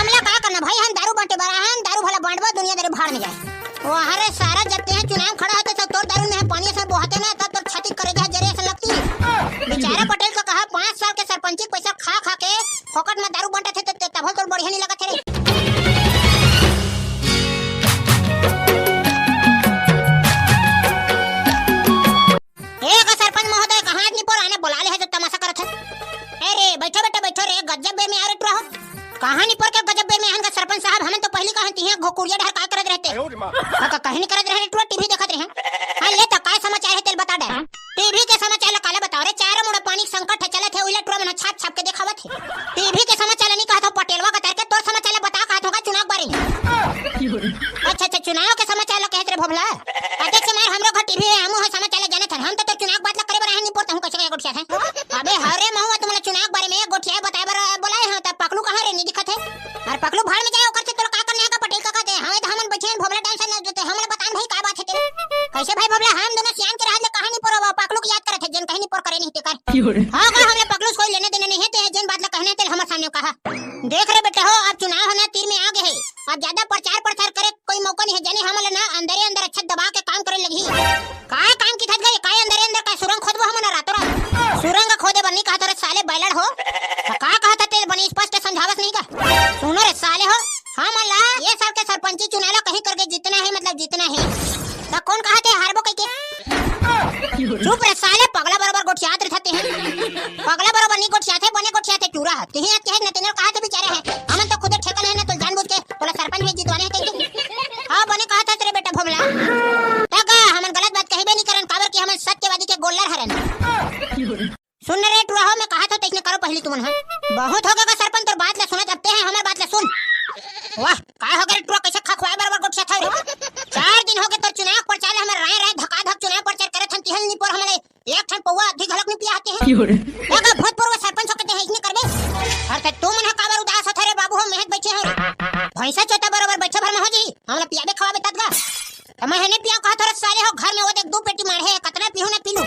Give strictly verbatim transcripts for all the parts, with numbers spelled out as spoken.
हमला का करना भाई, हम दारू बांटे बर आए हन, दारू भला बांटबो, दुनिया दारू भाड़ में जाए। वाह रे सारा, जब तेहा चुनाव खड़ा होते तो तोर दारू में पानी से बोहाते ना, तब तोर छाती करे जहा जरे से लगती। बेचारा पटेल का कहा, पाँच साल के सरपंची के पैसा खा खा के फोकट में दारू बांटत हे, तो तभल तोर बढ़िया नहीं लगत हे रे। ए, का सरपंच महोदय, कहाँ आदमी पर आने बुला ले है जो तमाशा करत है? ए रे, बैठो बेटा, बैठो रे, गजब बेर में आ रे टुरा हो। कहाँ नहीं पर के गजब बेर में आन का सरपंच साहब, हमन तो पहली कहा तिहिया घोकुरिया डहर काय करत रहते? का, का कहीं नहीं करत रहे टुरा, टीवी देखत रहे। हाँ, ले तो काय समाचार है तेल बता दे। टीवी के समाचार ला काला बताओ रे, चारों मुड़ा पानी के संकट है चलत है, उइला टुरा मन छाप छाप के देखावत है। टीवी के समाचार ला नहीं कहत हो, पटेलवा का तरके तोर समाचार ला बता कहत होगा चुनाव के बारे में। अच्छा, अच्छा, चुनाव के समाचार ला कहत रे भोभला। अध्यक्ष मार हमरो घर टीवी है, हमू ह समाचार ला जानत हन। हम तो तोर चुनाव के बात ला करे बर आए हन, नहीं पोर तहूँ कैसे गोठिया है। अबे हरे महुआ तुमला चुनाव के बारे में गोठिया बताए बर बोलाए हन, तब पकलू कहाँ रे, नहीं दिखत है। अरे पकलू भाड़ में जाए, ओकर से तोला का करना है का पटेल का कहते हैं। हमें तो हमन बचे हैं भोभला डांसर न देते, हमला बतान भाई का बात है तेरे। कैसे भाई भोभला, हम दोनों सियान के रहत ले कहानी पर पकलू की याद करत है, जेन कहीं नहीं पर करे नहीं तेकर। हाँ का हमला पकलू से कोई लेना देना नहीं है, ते जेन बात ला कहना है तेल हमर सामने कहा। देख रे बेटा हो, अब चुनाव होना तीर में आ गए है, अब ज्यादा प्रचार प्रसार करे कोई मौका नहीं है, जाने हमला ना अंदरे अंदर अच्छा दबा के काम करे लगी। काय काम की थक गई, काय अंदरे अंदर का सुरंग खोदबो हमन रातों रात? सुरंग खोदे बर नहीं कहत रे साले बैलड़ हो। तो का कहत तेल बनी स्पष्ट समझावस नहीं का? सुनो रे साले हो, हमन ला ये साल के सरपंची चुनाव ला कहीं करके जीतना है, मतलब जीतना है। तो कौन कहत हे हारबो कह के? चुप रे साले, पगला बरोबर गोठियात रहते हैं। पगला बरोबर नहीं गोठियात है, बने गोठियात है टुरा। तिही आज कहे न तेने कहत बेचारे हैं। हमन तो खुदे ठेका ले ना तो जानबूझ के तोला सरपंच भी जितवाने हैं कहीं। हाँ, बने कहत हस रे बेटा भोभला। तका हमन गलत बात कहिबे नहीं करन, काबर कि हमन सत्यवादी के गोल्लर हरन। सुन रे टुरा हो, मैं कहत हो तइसने करो पहली तुमन ह। बहुत हो गया सरपंच, तोर बात ला सुनत अब ते है, हमर बात ला सुन। वाह, का हो गया रे टुरा, कैसे खखवाए बरोबर गोठियात हव रे? चार दिन हो गए तोर चुनाव प्रचार, हमर राय राय धका धक चुनाव प्रचार करत हन, तिहल नहीं पोर हमले एक ठन पौवा अद्धी घलक नहीं पिया आते हैं। क्यों रे? एगो भूतपूर्व सरपंच होके ते है, इसने करबे? अरे ते तू मन ह काबर उदास होत रे बाबू, हो मेहत बैठे हो रे। भैंसा चोता बरोबर बैठे भर में हो जी, हमला पियाबे खवाबे तब गा। त मैं हने पिया कहत हरस साले हो, घर में वो देख दू पेटी माढ़े हे, कतना पीहू ना पीलू।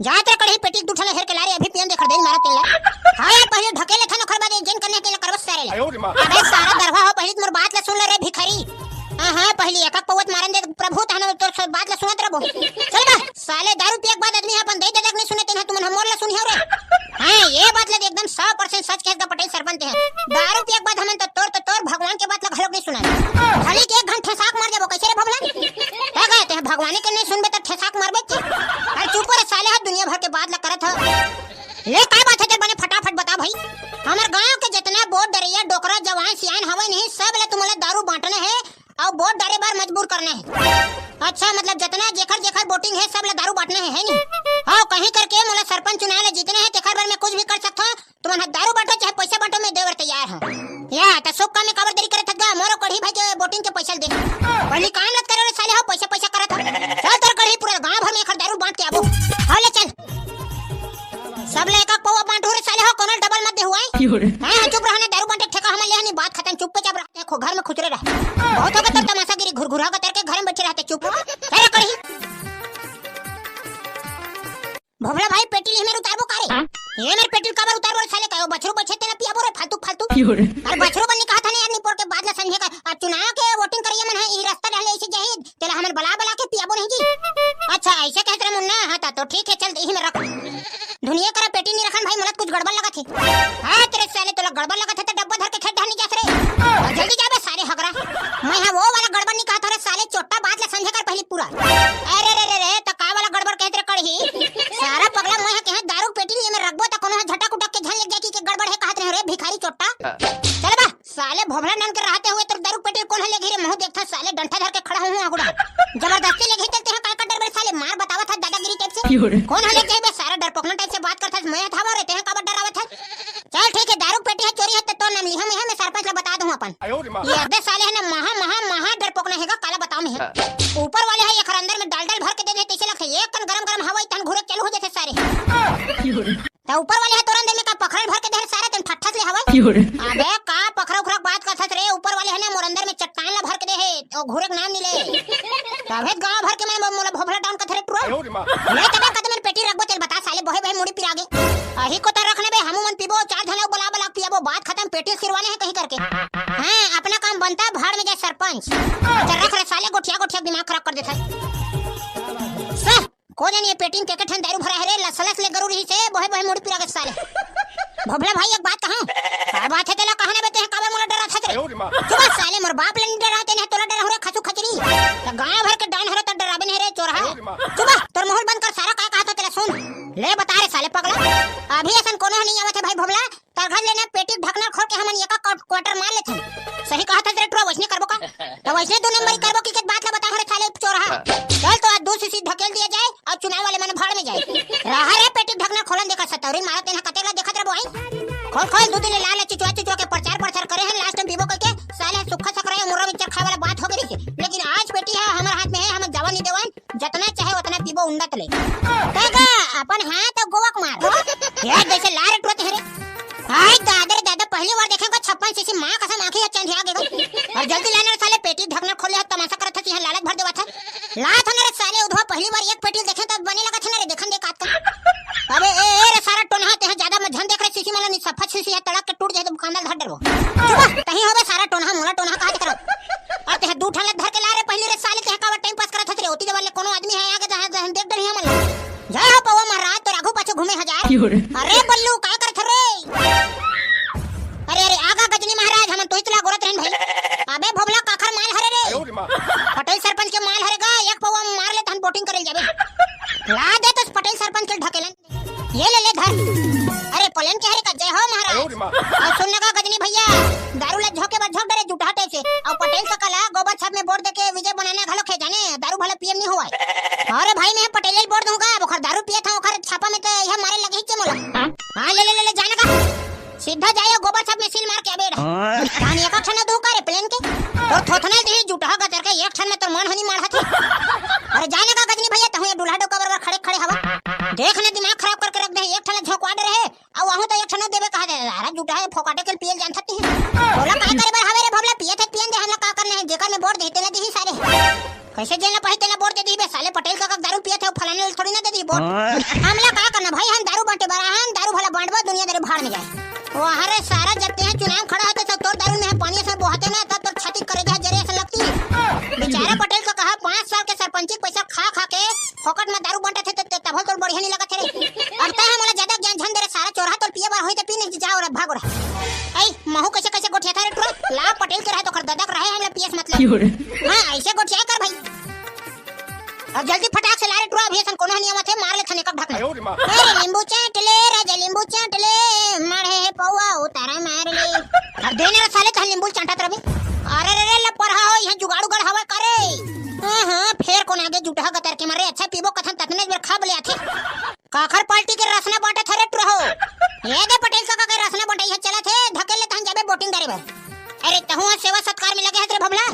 जात रे कढ़ी पेटी दू ठला हेर के लारे, अभी पियन देख दे मारा तेल ला। हाँ यार, पहले ढकेले थन ओखर बाद जेन करने तेल करबस सारे ला। अबे सारा दरवा हो, पहले मोर बात ला सुन ले रे भिखारी। हाँ हाँ, पहले एक एक पौवत मारन दे प्रभु, तहन तोर सब बात ला सुनत रहबो। चल बा, साले दारू पिए के बाद आदमी अपन दे दे नहीं सुने, तेन तुमन हमर ला सुनियो रे। हाँ, ये बात ला एकदम सौ परसेंट सच कहे का पटेल सरपंच है। दारू पिए के बाद हमन तो तोर तो तोर भगवान के बात ला घलोक नहीं सुना। खाली के एक घंटा साक मार जाबो कैसे रे भगवान? का कहते हैं भगवान के नहीं सुनबे तो ठेसाक मारबे के। अरे चुप रे साले, हा दुनिया भर के बात ला करत हो। ले का बात है तेरे बने फटाफट बता भाई। हमर गांव के जितना बोर डरैया डोकरा जवान सियान हवे नहीं, सब ला तुमला दारू बांटना है। अउ वोट डारे बर मजबूर करना है। अच्छा, मतलब जितना जेखर जेखर वोटिंग है, सब ला दारू बांटना है, है नी? हाँ, कहीं करके मोला सरपंच चुनाव ला जीतना है, तेखर बर मैं कुछ भी कर सकता हूँ। तुमन ह दारू बांटो चाहे पैसा बांटो, मैं देवर तैयार हूँ। या त शुभ काम में काबर देरी करत हस गा? मोरो कढ़ी भाई के वोटिंग के पैसा दे। पहली काम लत करो रे साले हो, पैसा पैसा करत हो। चल तोर कढ़ी पूरा गांव भर में एखर दारू बांट के आबो। हाँ ले चल। सब ले एक एक पौवा बांटू रे साले हो, कोनो डबल मत देहु आय। क्यों रे? हाँ, हाँ, चुप रहो ना, दारू बांटे ठेका हमन ले हनी, बात खत्म, चुप पे चाप रह, देखो घर में खुचरे रह। बहुत हो गया तोर तमाशागिरी, घुरघुरा का करके घर में बैठे रहते, चुप। तेरा कढ़ी। भोभला भाई, पेटी ले मेरे उतारबो का रे? ये मेरे पेटी काबर उतारबो रे साले, कायो बछरू बछे तेला पियाबो रे, फालतू, फालतू। क्यों रे? अरे बछरू बनी कहा था ना यार, निपोर के बाद ला संझे का, अब चुनाव के वोटिंग करिए मन है, ई रास्ता रहले ऐसे जाहिर, तेला हमन बला बला के पियाबो नहीं जी। अच्छा, ऐसे कहत रहे मुन्ना, हाँ ता तो ठीक है, चल यही में रख। धुनिया करा पेटी नहीं रखन भाई, मोला कुछ गड़बड़ लगत है। हाँ, तेरे साले तोला गड़बड़ लगत है तो डब्बा धर के खेत ढानी जास रे। और जल्दी जाबे सारे हगरा। मैं हाँ वो वाला गड़बड़ नहीं कहत रे साले, चोट्टा बात ला समझे कर पहली पूरा। अरे रे रे रे, तो का वाला गड़बड़ कहत रे कड़ही? सारा पगला, मैं हाँ कहे दारू पेटी लिए में रखबो तो कोनो झटक उटक के झन लग जाए कि के गड़बड़ है कहत रहे रे भिखारी चोट्टा। चल बा। साले भोभला नन के रहते हुए तोर दारू पेटी कोन ह ले गई रे? मुंह देखता साले डंठा धर के खड़ा हूँ आगुड़ा। जबरदस्ती ले गई तेरे, तेरे काय का डर बे साले? मार बतावत है दादागिरी टाइप से। क्यों रे? कोन ह ले गई बे? सारा डरपोकना टाइप से बात करता है। मैं था रे, तेरे काबर डरावत है? चल ठीक है, दारू पेटी है चोरी है तो तोर नाम लिहा मैं है, मैं सरपंच ला बता दूँ अपन। ये अबे साले है ना महा महा महा डरपोकना है गा, काला बताओ मैं है। ऊपर वाले है एकर अंदर में डाल डाल भर के दे दे, तैसे लगते एक कन गरम गरम हवा ही तहन घुरे चालू हो जाते सारे। क्यों रे? त ऊपर वाले ह तोर अंदर में का पखरल भर के दे हे सारे, तेन ठट्ठस ले हवय। क्यों रे? अबे का पखरा उखरा बात करथस रे? ऊपर वाले ह ना मोर अंदर में चट्टान ला भर के दे हे, ओ घुरे के नाम नी ले। तभे गांव भर के मन मोला भोभला डाउन कथे रे टुरा। ले तबे कदम पेटी रखबो, चल बता साले, बहे बहे मुड़ी पिरा गे। अही को त रखने बे, हमू मन पीबो, चार झन अउ बला बला पियाबो, बात खत्म, पेटी सिरवाने हे कहीं का। करके। हाँ, अपना काम बनता, भाड़ में जाए सरपंच। अच्छा रख रे साले, गोठिया गोठिया दिमाग खराब कर देता है। सह, को जानी ये पेटी में के के ठन दारू भरा है रे, लस लस ले गरू रही से, बोहे बोहे मुड़ी पिरा के साले। भोभला भाई, एक बात कहूं? का बात है तेला, कहा ना बे, तें काबर मोला डराथस रे? चुप साले, मोर बाप ले नहीं डराते, नहीं तोला डराहूं रे, खसू खचरी। त गांव भर के डान हरे त डराबे नहीं रे, चोरहा। चुप, तोर मुंह बंद कर, सारा का कहा था तेला सुन। ले बता रे साले पगला, अभी असन कोनो ह नहीं आवत है भाई भोभला, तोर घर ले ना पेटी ढकना खोल के हमन एका क्वा-, क्वार्टर मार लेथन। सही कहा था रे टुरा, वैसने करबो का? त वैसने दो नंबरी करबो कि के बात ला बता हरे साले चोरहा। चल तो आज दो सीसी ढकेल दिया जाए और चुनाव वाले मन भाड़ में जाए। रहा रे पेटी ढकना खोलन देखा सतौरी मारा तेन कतेक ला देखत रहबो आई। खोल खोल, दो दिन ले लाल चिचुआ चिचुआ के प्रचार प्रचार करे हैं, लास्ट में पीबो करके साले सुखा सकरा मुर्रा मिक्सचर खाए वाला बात हो गई। लेकिन आज पेटी है हमारे हाथ में है, हम जवा नहीं देवन, जतना चाहे उतना पीबो उंडत ले। कहेगा अपन हाथ और गोवा कुमार। ये जैसे लारे टुरत है रे। हाय दादा रे दादा, पहली बार देखे का छप्पन सीसी, माँ कसम आंखें या चंधिया गेगा। और जल्दी लाना रे साले, पेटी ढकना खोले है, तमाशा करत है, यहाँ लालच भर देवा था। ला था ना रे साले, उधवा पहली बार एक पेटी देखे तब बने लगा था ना रे, देखन दे काट का। अबे ए, ए रे सारा टोनहा, ते ज्यादा मत झन देख रे, सीसी मला नहीं सफा सीसी है, तड़क के टूट जाए तो दुकानदार धर डरबो। चुप, तही होबे सारा टोनहा, मोला टोनहा कहा दिख रहा। अब ते दू ठन ला धर के ला रे पहली रे साले, ते काबर टाइम पास करत हस रे, ओती जवान ले कोनो आदमी है आगे जहाँ जहाँ देख डरिया मन। जय हो पौवा महाराज, तो राघू पाछू घूमे हजार। क्यों रे? अरे बल्लू, काय करत रे? अरे, अरे, आगा गजनी महाराज, हमन तोहित ला गोरत रहन भाई। अबे भोभला, काखर माल हरे रे? पटेल सरपंच के माल हरे गा, एक पौवा मार ले तहन बोटिंग करे जाबे। ला दे तो पटेल सरपंच के ढकेलन। ये ले, ले धर। अरे, पलेन के हरे का, जय हो महाराज। और सुन ना गा गजनी भैया, दारू ला झोंके बर झोंक डरे जुटहा टाइप से। और पटेल कका ला गोबर छाप में वोट देके विजय बनाना घलो खे जाने, दारू भला पीएम नहीं हुआ है। अरे भाई, मैं पटेल ही वोट दूंगा, अब ओखर दारू पिए था, ओखर छापा में तो यह मारे लगे ही चे मोला। हाँ, ले, ले, ले, ले, जाने का। सीधा जाए गोबर छाप में सील मार के अबेड़। हाँ। कहानी एक ठन दू का रे प्लेन के। तो थोथना दी जुटहा गतर के एक ठन में तोर मन हनी मार हथे। अरे जाने का गजनी भैया, तहु ये दूल्हा डोका बराबर खड़े खड़े हवा। देख ने दिमाग खराब करके रख दे, एक ठन झोंकवा डरे है। अउ आहू तो एक ठन देबे कहा दे, अरे जुटहा है, फोकाटे के पियल जान थती। बोला का करे बर हवे रे भोभला, पिए थे पियन दे, हमला का करना है, जेकर में वोट देते ना दी सारे। कैसे जेन ला पाही तेन ला वोट दे दिही बे साले, पटेल कका दारू पियत हे, फलाने ला थोड़ी ना दे दिही वोट। हाँ। हमला का करना भाई, हम दारू बांटे बर आए हन, दारू भला बांटबो, दुनिया दारू भाड़ में जाए। वाह रे सारा, जब तेहा चुनाव खड़ा होते सब तोर दारू में पानी से बोहाते ना, तब तोर छाती करे जहा जरे ऐसा लगती। बेचारा पटेल कका पाँच साल के सरपंची के पैसा खा खा के फोकट में दारू बांटत हे, ते तभल तोर बढ़िया नहीं लगत हे रे। अब ते हमला ज्यादा ज्ञान झन दे रे सारा, चोरहा तोर पिए बर होई ते पी नहीं, जा और भाग और। ऐ महू कैसे कैसे गोठिया था रे टुरा, ला पटेल के रहे तो कर ददक रहे, हमला पियस मतलब। क्यों रे? हाँ, ऐसे गोठिया कर भाई। अब जल्दी फटाक से ला रे टुरा, अभी असन कोनो नियम थे, मार ले थने कब ढकना। अरे नींबू चाट ले राजा, नींबू चाट ले, मारे हे पौवा उतारा मार ले। अब देने रे साले, तहन नींबू चाटत रबे। अरे रे रे, लपरहा हो, यहाँ जुगाड़ू गड़ हवा करे। हाँ, हाँ, फेर कोन आगे जुटहा गतर के मारे, अच्छा पीबो कथन ततने बेर खा बले आथे। काखर पार्टी के रसना बांटत हरे टुरा हो। ये दे पटेल कका के रसना बंटाई है, चलत हे, ढकेल ले तहन जाबे बोटिंग डारे बर। अरे तहु सेवा सत्कार में लगे हस रे भोभला।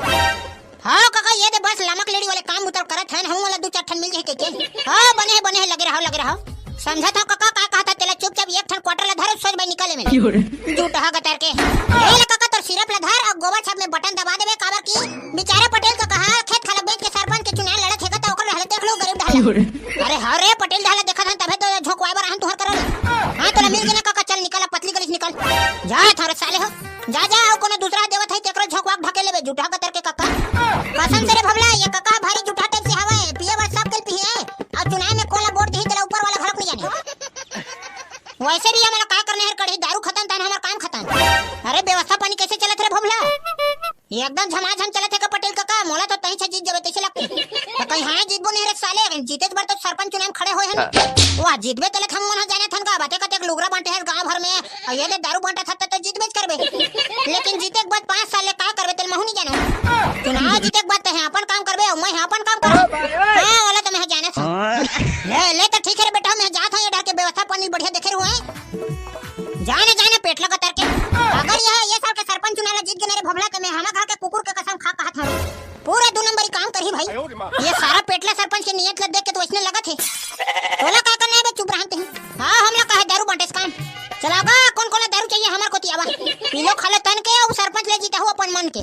हाँ कका, ये दे बस लामक लेडी वाले काम उतर करत हन, हम वाला दू चार ठन मिल जाए के। हाँ, बने है, बने है, लगे रहो, लगे रहो। समझत हव कका, का कहत हस तेला, चुपचाप एक ठन क्वार्टर ला धर, सोच भाई निकाले में। क्यों रे? जुटहा गतर के। ए ले कका, तोर सिरप ला धर अउ गोबर छाप में बटन दबा देबे, काबर की बेचारा पटेल कका हा खेत खाला बेच के सरपंच के चुनाव लड़त हे, त ओकर हालत देख लो, गरीब ढाला। क्यों रे? अरे हाँ रे, पटेल ढाला देखत हन, तभे तो झोंकवाए बर आहन तुहर करा ले। हाँ, तोला मिल गे ना कका, चल निकल, अब पतली गली से निकल। जा थारे साले हो। जा, जा, अउ कोनो दूसरा देवत है, तेकरो झोंकवा के ढके लेबे, जुटहा गतर के कक्का। कसम से रे भोभला, ये कक्का भारी जुटहा टाइप से हवय, पिए बर सब के पिए, अउ चुनाव में कोला वोट दिही, तेला ऊपर वाला घरक नहीं जाने। वैसे भी हमला का करना है, कढ़ी दारू खतम, तहन हमर काम खतम। अरे, व्यवस्था पानी कैसे चलत रे भोभला? ये एकदम झमाझम चलत हे का पटेल कका, मोला तो तही से जीत जाबे तैसे लगते। तो कहीं हाँ जीतबो नहीं रे साले, जीते बर तो सरपंच चुनाव में खड़े होए हैं। हाँ। वाह, जीतबे तले हम मन जाने थन का, बातें कते लुगरा बांटे हैं गांव भर में, अउ ये दे दारू बांटा था तो जीतबे करबे। लेकिन जीते के बाद पाँच साल ले का करबे, तेल महू नहीं जानो। चुनाव जीते के बाद तहे अपन काम करबे, अउ मैं अपन काम करबे। हाँ, वाला तो मैं जाने था। ले, ले तो ठीक है रे बेटा, मैं जात हूँ, ये डर के व्यवस्था पानी बढ़िया देखे रहूँ, हैं? जाने, जाने, पेट लगा तर के। अगर यह, ये साल के सरपंच चुनाव ला जीत गे ना रे भोभला, तो मैं हमा घर के कुकुर के कसम खा कहत हूँ, पूरा दू नंबरी काम करही भाई। ये सारा पेटला सरपंच के नियत ला देख के तो वैसने लगत हे। तोला का करना है बे, चुप रहन तही। हाँ, हमला का है, दारू बांटे से काम। चला गा, कौन कौन ला दारू चाहिए हमर कोती आवा। पी लो खा लो तन के, अउ सरपंच ले जीता हो अपन मन के।